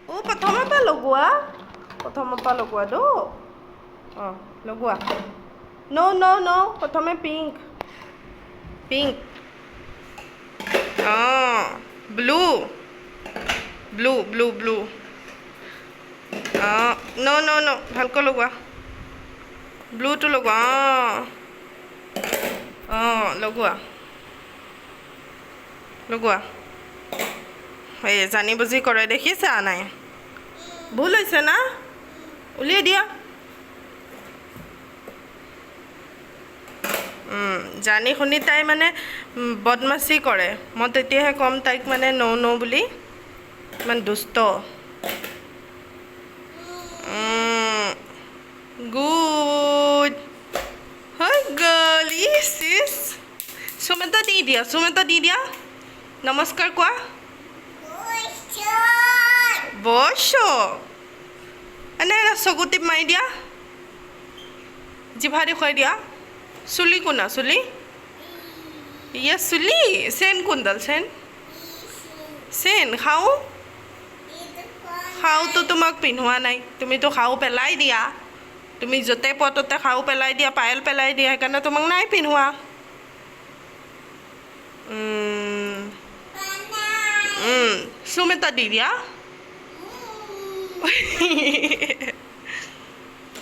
অ' প্ৰথমৰ পৰা লগোৱা, প্ৰথমৰ পৰা লগোৱা দৌ। অঁ, লগোৱা। ন' ন' ন', প্ৰথমে পিংক, পিংক, অঁ, ব্লু, ব্লু, ব্লু, ব্লু। অঁ, ন' ন' ন', ভালকৈ লগোৱা। ব্লুটো লগোৱা। অঁ অঁ, লগোৱা, লগোৱা। এই জানি বুজি কৰে, দেখিছা নাই? ভুল হৈছে না, উলিয়াই দিয়া। জানি শুনি তাই মানে বদমাচি কৰে। মই তেতিয়াহে ক'ম তাইক মানে ন' ন' বুলি। ইমান দুষ্ট। গুড, হৈ গ'ল। ইচ ইচ, চুম এটা দি দিয়া, চুম এটা দি দিয়া। নমস্কাৰ কোৱা। বস, এনে চকু টিপ মাৰি দিয়া, জিভা দেখুৱাই দিয়া। চুলি কোনা চুলি, ইয়া চুলি। চেন কোনডাল? চেন, চেন। খাওঁ, খাওঁতো তোমাক পিন্ধোৱা নাই। তুমিতো খাওঁ পেলাই দিয়া। তুমি য'তে পোৱা ত'তে খাওঁ পেলাই দিয়া, পায়েল পেলাই দিয়া, সেইকাৰণে তোমাক নাই পিন্ধোৱা। চুম এটা দি দিয়া।